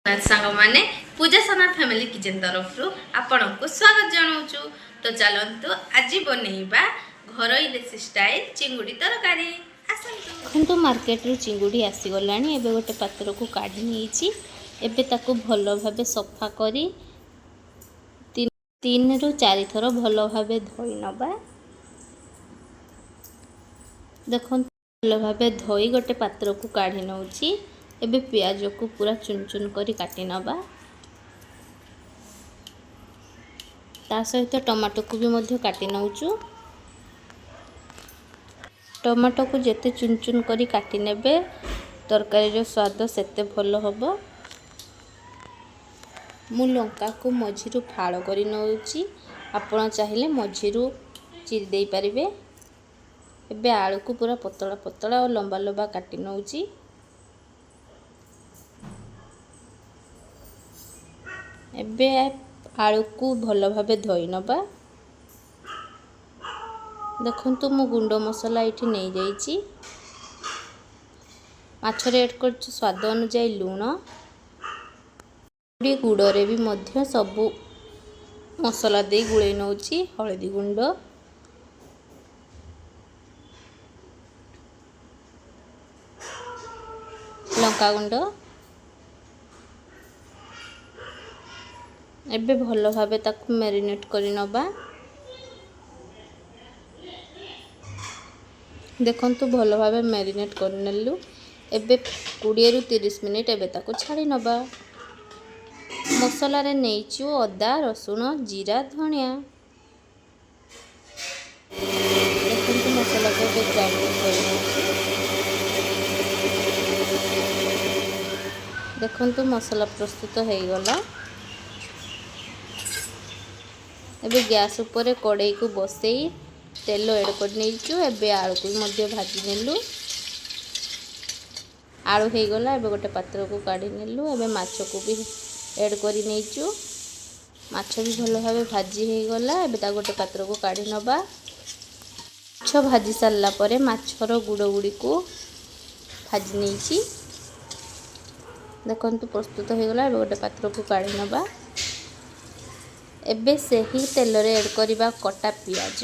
ସାଙ୍ଗମାନେ, ପୂଜା ସନା family kitchen ତରଫରୁ ଆପଣଙ୍କୁ ସ୍ୱାଗତ ଜଣାଉଛୁ। ତ ଚାଲନ୍ତୁ, ଆଜି ବନେଇବା ଘରୋଇ ଦେଶୀ ଷ୍ଟାଇଲ୍ ଚିଙ୍ଗୁଡ଼ି ତରକାରୀ। ଆସନ୍ତୁ। ଦେଖନ୍ତୁ, ମାର୍କେଟରୁ ଚିଙ୍ଗୁଡ଼ି ଆସିଗଲାଣି। ଏବେ ଗୋଟେ ପାତ୍ରକୁ କାଢ଼ି ନେଇଛି। ଏବେ ତାକୁ ଭଲ ଭାବେ ସଫା କରି 3ରୁ 4 ଥର ଭଲ ଭାବେ ଧୋଇ ନେବା। ଦେଖନ୍ତୁ, ଭଲ ଭାବେ ଧୋଇ ଗୋଟେ ପାତ୍ରକୁ କାଢ଼ି ନେଉଛି। ଏବେ ପିଆଜକୁ ପୁରା ଚୁନ ଚୁନ କରି କାଟି ନେବା। ତା ସହିତ ଟମାଟୋକୁ ବି ମଧ୍ୟ କାଟି ନେଉଛୁ। ଟମାଟୋକୁ ଯେତେ ଚୁନ ଚୁନ କରି କାଟି ନେବେ, ତରକାରୀର ସ୍ୱାଦ ସେତେ ଭଲ ହେବ। ମୁଁ ଲଙ୍କାକୁ ମଝିରୁ ଫାଳ କରି ନେଉଛି। ଆପଣ ଚାହିଁଲେ ମଝିରୁ ଚିରି ଦେଇପାରିବେ। ଏବେ ଆଳୁକୁ ପୁରା ପତଳା ପତଳା ଆଉ ଲମ୍ବା ଲମ୍ବା କାଟି ନେଉଛି। ଏବେ ଆଳୁକୁ ଭଲ ଭାବେ ଧୋଇ ନେବା। ଦେଖନ୍ତୁ, ମୁଁ ଗୁଣ୍ଡ ମସଲା ଏଇଠି ନେଇଯାଇଛି। ମାଛରେ ଏଡ଼୍ କରିଛୁ ସ୍ୱାଦ ଅନୁଯାୟୀ ଲୁଣ। ଗୁଡ଼ରେ ବି ମଧ୍ୟ ସବୁ ମସଲା ଦେଇ ଗୋଳେଇ ନେଉଛି। ହଳଦୀ ଗୁଣ୍ଡ, ଲଙ୍କା ଗୁଣ୍ଡ। ଏବେ ଭଲ ଭାବେ ତାକୁ ମ୍ୟାରିନେଟ୍ କରି ନେବା। ଦେଖନ୍ତୁ, ଭଲ ଭାବେ ମ୍ୟାରିନେଟ୍ କରିନେଲୁ। ଏବେ 20ରୁ 30 ମିନିଟ୍ ଏବେ ତାକୁ ଛାଡ଼ି ନେବା। ମସଲାରେ ନେଇଛୁ ଅଦା, ରସୁଣ, ଜିରା, ଧଣିଆ। ଦେଖନ୍ତୁ, ମସଲାକୁ ଏବେ ଗ୍ରାଇଣ୍ଡିଙ୍ଗ କରି ନେଉଛି। ଦେଖନ୍ତୁ, ମସଲା ପ୍ରସ୍ତୁତ ହେଇଗଲା। ଏବେ ଗ୍ୟାସ୍ ଉପରେ କଡ଼େଇକୁ ବସେଇ ତେଲ ଏଡ଼୍ କରି ନେଇଛୁ। ଏବେ ଆଳୁକୁ ବି ମଧ୍ୟ ଭାଜି ନେଲୁ। ଆଳୁ ହେଇଗଲା। ଏବେ ଗୋଟେ ପାତ୍ରକୁ କାଢ଼ି ନେଲୁ। ଏବେ ମାଛକୁ ବି ଏଡ଼୍ କରି ନେଇଛୁ। ମାଛ ବି ଭଲ ଭାବେ ଭାଜି ହେଇଗଲା। ଏବେ ତାକୁ ଗୋଟେ ପାତ୍ରକୁ କାଢ଼ି ନେବା। ମାଛ ଭାଜି ସାରିଲା ପରେ ମାଛର ଗୁଡ଼ ଗୁଡ଼ିକୁ ଭାଜି ନେଇଛି। ଦେଖନ୍ତୁ, ପ୍ରସ୍ତୁତ ହେଇଗଲା। ଏବେ ଗୋଟେ ପାତ୍ରକୁ କାଢ଼ି ନେବା। ଏବେ ସେହି ତେଲରେ ଏଡ଼୍ କରିବା କଟା ପିଆଜ।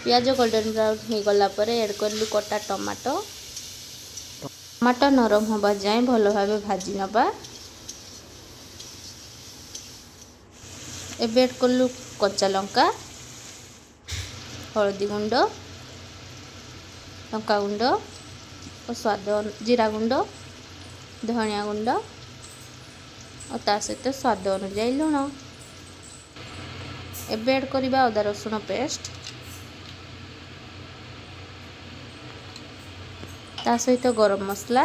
ପିଆଜ ଗୋଲ୍ଡେନ୍ ବ୍ରାଉନ୍ ହେଇଗଲା ପରେ ଏଡ଼୍ କରିଲୁ କଟା ଟମାଟୋ। ଟମାଟୋ ନରମ ହେବା ଯାଏଁ ଭଲ ଭାବେ ଭାଜି ନେବା। ଏବେ ଏଡ଼୍ କଲୁ କଞ୍ଚା ଲଙ୍କା, ହଳଦୀ ଗୁଣ୍ଡ, ଲଙ୍କା ଗୁଣ୍ଡ ଓ ସ୍ୱାଦ ଜିରା ଗୁଣ୍ଡ, ଧନିଆ ଗୁଣ୍ଡ ଓ ତା ସହିତ ସ୍ୱାଦ ଅନୁଯାୟୀ ଲୁଣ। ଏବେ ଏଡ଼୍ କରିବା ଅଦା ରସୁଣ ପେଷ୍ଟ, ତା ସହିତ ଗରମ ମସଲା।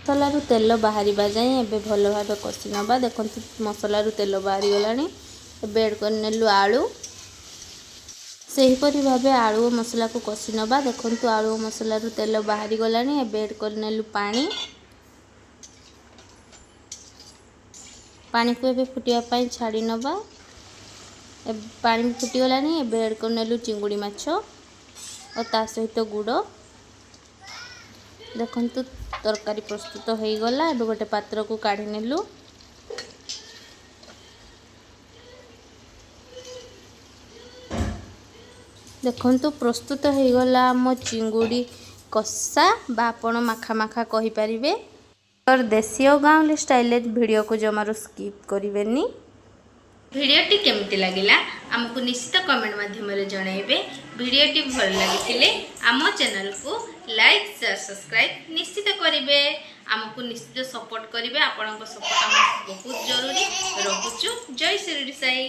ମସଲାରୁ ତେଲ ବାହାରିବା ଯାଏଁ ଏବେ ଭଲ ଭାବେ କଷି ନେବା। ଦେଖନ୍ତୁ, ମସଲାରୁ ତେଲ ବାହାରିଗଲାଣି। ଏବେ ଏଡ଼୍ କରିନେଲୁ ଆଳୁ। ସେହିପରି ଭାବେ ଆଳୁ ଓ ମସଲାକୁ କଷି ନେବା। ଦେଖନ୍ତୁ, ଆଳୁ ଓ ମସଲାରୁ ତେଲ ବାହାରିଗଲାଣି। ଏବେ ଏଡ଼୍ କରିନେଲୁ ପାଣି। ପାଣିକୁ ଏବେ ଫୁଟିବା ପାଇଁ ଛାଡ଼ି ନେବା। ପାଣି ଫୁଟିଗଲାଣି। ଏବେ ଏଡ଼୍ କରିନେଲୁ ଚିଙ୍ଗୁଡ଼ି ମାଛ ଓ ତା ସହିତ ଗୁଡ଼। ଦେଖନ୍ତୁ, ତରକାରୀ ପ୍ରସ୍ତୁତ ହେଇଗଲା। ଏବେ ଗୋଟେ ପାତ୍ରକୁ କାଢ଼ି ନେଲୁ। ଦେଖନ୍ତୁ, ପ୍ରସ୍ତୁତ ହେଇଗଲା ଆମ ଚିଙ୍ଗୁଡ଼ି କଷା ବା ଆପଣ ମାଖା ମାଖା କହିପାରିବେ। ଦେଶୀ ଓ ଗାଉଁଲି ଷ୍ଟାଇଲରେ ଭିଡ଼ିଓକୁ ଜମାରୁ ସ୍କିପ୍ କରିବେନି। ଭିଡ଼ିଓଟି କେମିତି ଲାଗିଲା, ଆମକୁ ନିଶ୍ଚିତ କମେଣ୍ଟ ମାଧ୍ୟମରେ ଜଣାଇବେ। ଭିଡ଼ିଓଟି ଭଲ ଲାଗିଥିଲେ ଆମ ଚ୍ୟାନେଲକୁ ଲାଇକ୍, ସେୟାର, ସବସ୍କ୍ରାଇବ୍ ନିଶ୍ଚିତ କରିବେ। ଆମକୁ ନିଶ୍ଚିତ ସପୋର୍ଟ କରିବେ। ଆପଣଙ୍କ ସପୋର୍ଟ ଆମକୁ ବହୁତ ଜରୁରୀ। ରହୁଛୁ। ଜୟ ଶିରିଡ଼ି ସାଇ।